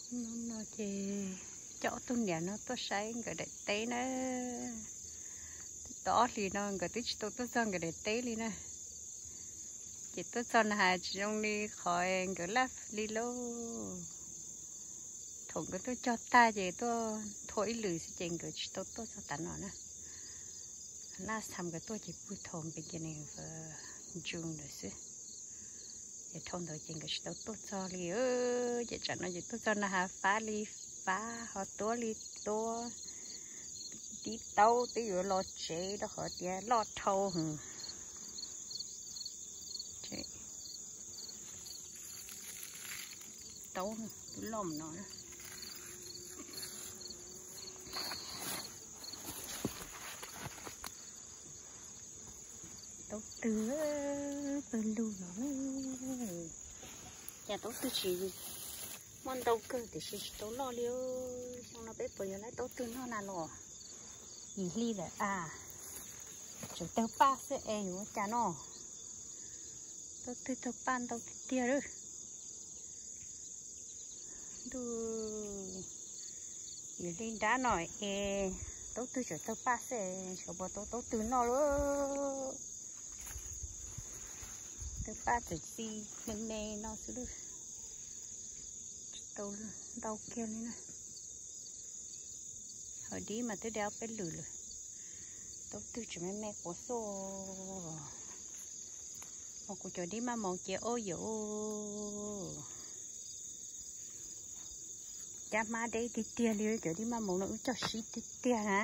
Hnub no ces coj ob tug niam no tuaj saib nkawd daim teb na. Twb tau ob hlis no nkawd twb tsis tau tuaj txog nkawd daim teb li na. Ces tuaj txog na has tsis zoo li qhov nkawd laj li lauj. Thaum nkawd tuaj cog tag ces tuaj thua ib lwm xwb ces nkawd tsis tau tuaj txog tav no na. Laj xam nkawd tuaj ces pw thaum npe ces nws ntsu ntawd xwb. Ces dhau ntawd ces nkawd tsis tau tuaj txog li. Ces tsam no ces tuaj txog na has fab li fab ho tuab li tuab. Tib taub twb yuav los tsev rau qhov tias loj dhau heev. Taub twb loj no. Taub twg pawg lug no. Cas taub twg tsis muaj ntau kawg tiam sis tsis tau loj li. Xyoo no peb puas yog lawv taub twg noj na los? Yim hli lawm a, tseem tawg paj xwb es yuav ua cas no. Taub twg tawg paj ntau tiag tiag lawm. Ntuj, yim hli nrab no es taub twg tseem tawg paj xwb, xyov puas tau taub twg noj lauj. Tawg paj txawm txi me me no xwb, tsis tau ntau kiag li na. Hawm dib mas twb de ob peb lwm lawm, taub twg tseem me me quav xwb. Mas kuv cov dib maj maus ces ub yuav cab hmab deb tiag tiag li, cov dib maj maus no wb coj sib tiag tiag na.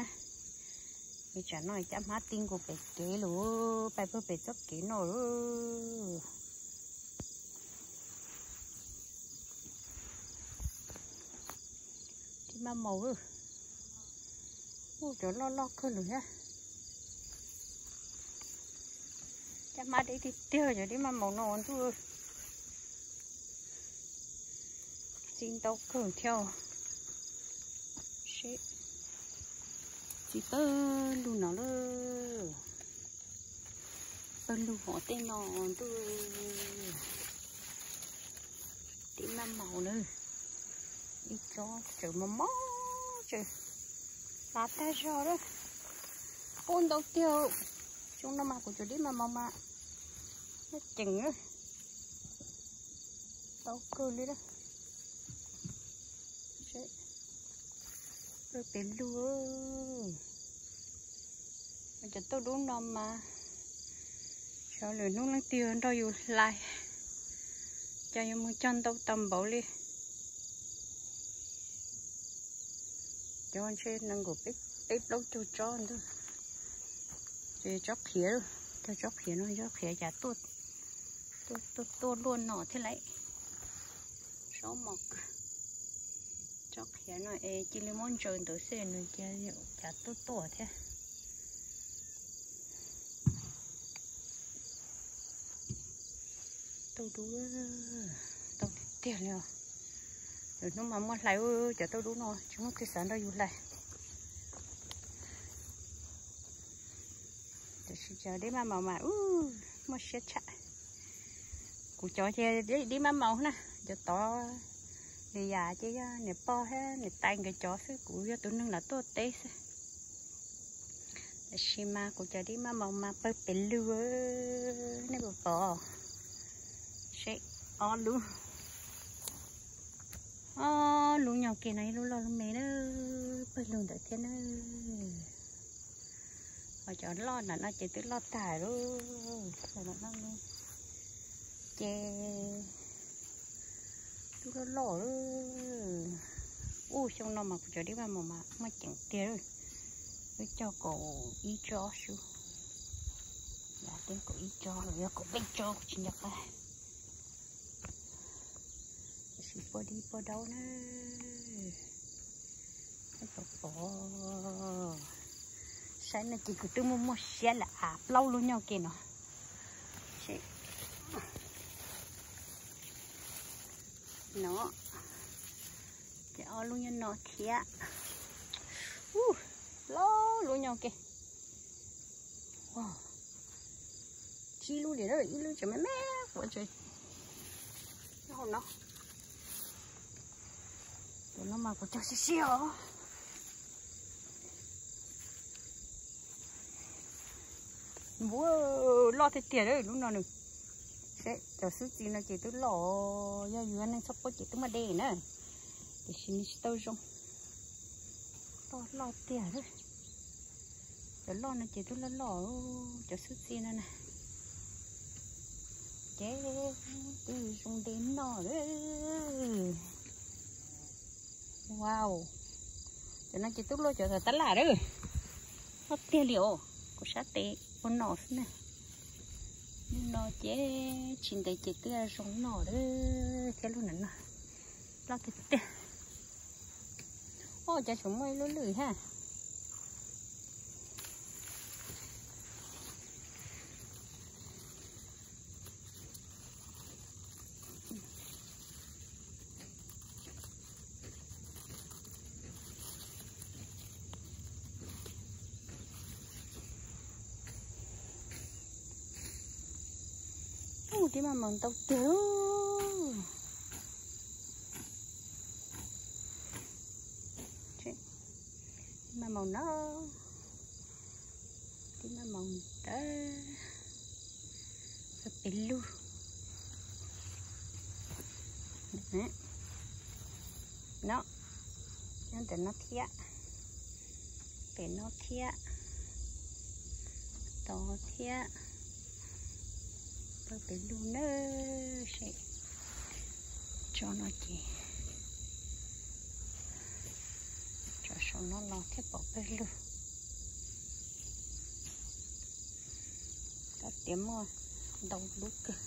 Es tsam no cab hmab ti nkaus pem kev lawm, pais puag pem txoj kev no lawm. Dib maj maus, ub, cov loj loj kawg lawm thiab. Cab hmab deb tiag tiag cov dib maj maus no ntuj. Txi ntau kawg thiab. Seb, txi pawg lug no lawm. Pawg lug hov tej no ntuj. Dib maj maus na, ib tsob tseem mos mos tseem hlav tag zog lawm. Ub, ntau tiag. Xyoo no mas kuv cov dib maj maus mas muaj ceem, ntau kawg li lawm. Pawg pem lug, cov tauj dub no mas xyov lwm hnub leej twg nrog yus hlais, cas yuav mus cog ntau tau npaum li. Cov ntshe nees nkaum peb plaub caug tsob ntuj. Ces tsob qhiav, cog tsob qhiav no, tsob qhiav cas tuaj tuaj luaj no thiab lauj. Sob mos kawg. Tsob qhiav no es cia li muab ntsaws ntawd xwb nws cia li cas tuaj tuaj thiab. Tauj dub, tau tiag tiag li os. Lwm hnub mas muaj hlais, cov tauj dub no tsis muaj twg xav nrog yus hlais. Tiam sis cov dib maj maus mas ub, muaj siab tshaj. Kuv cov ces dib maj maus na, cov tod li yam ces yog niam pog thiab niam tais nkawd cov xwb, kuv yog tus neeg los tuaj teb xwb. Tiam sis mas kuv cov dib maj maus mas pawg pem lug, nej puas pom? Seb, ob lub, ob lub nyob kiag no, ib lub loj lub me na, pawg lug ntawd thiab na. Ho cov loj ntawm no ces twb loj tag lawm, ces twb loj loj lawm. Ub, xyoo no mas kuv cov dib maj maus mas muaj ceem tiag. Wb cog kaum ib tsob xwb, yog kaum ib tsob los yog kaum peb tsob kuv tsis nco qab. Tiam sis pua dib pua daub na, nej puas pom? Saib no ces kuv twb muaj muaj siab lawm as, plaub lub nyob kiag no. No, ces ob lub nyob no thiab. Ub, plaub lub nyob kiag. Tsib lub li, ib lub tseem me me quav tsev nyob hauv no. No mas kuv cog siab siab os. Npua, loj tiag tiag lub no nws. Seb cov xub txi no ces twb loj, yog yus neeg txhob paub ces twb muaj de na, tiam sis nws tsis tau zoo. Loj loj tiag. Cov loj no ces twb loj loj, cov xub txi no na. Ces twb zoo de noj lawm. Wow, cov no ces twb luaj cov tab laj lawm. Loj tiag li os, kuv sab tes ua no xwb na. Lub no ces tsis ntev ces twb zoo noj lawm thiab lub no. Loj tiag tiag. Os, cas tseem muaj ib lub lwj thiab. Ub, tib maj maus ntau tiag. Tib maj maus no, tib maj maus ntawd, peb lug. No, nyob ntawm no thiab, pem no thiab, tod thiab, pawg pem lug na. Seb, tso no ces, tso saum no los thiaj pom pawg lug. Tab tias muaj ntau lub kawg.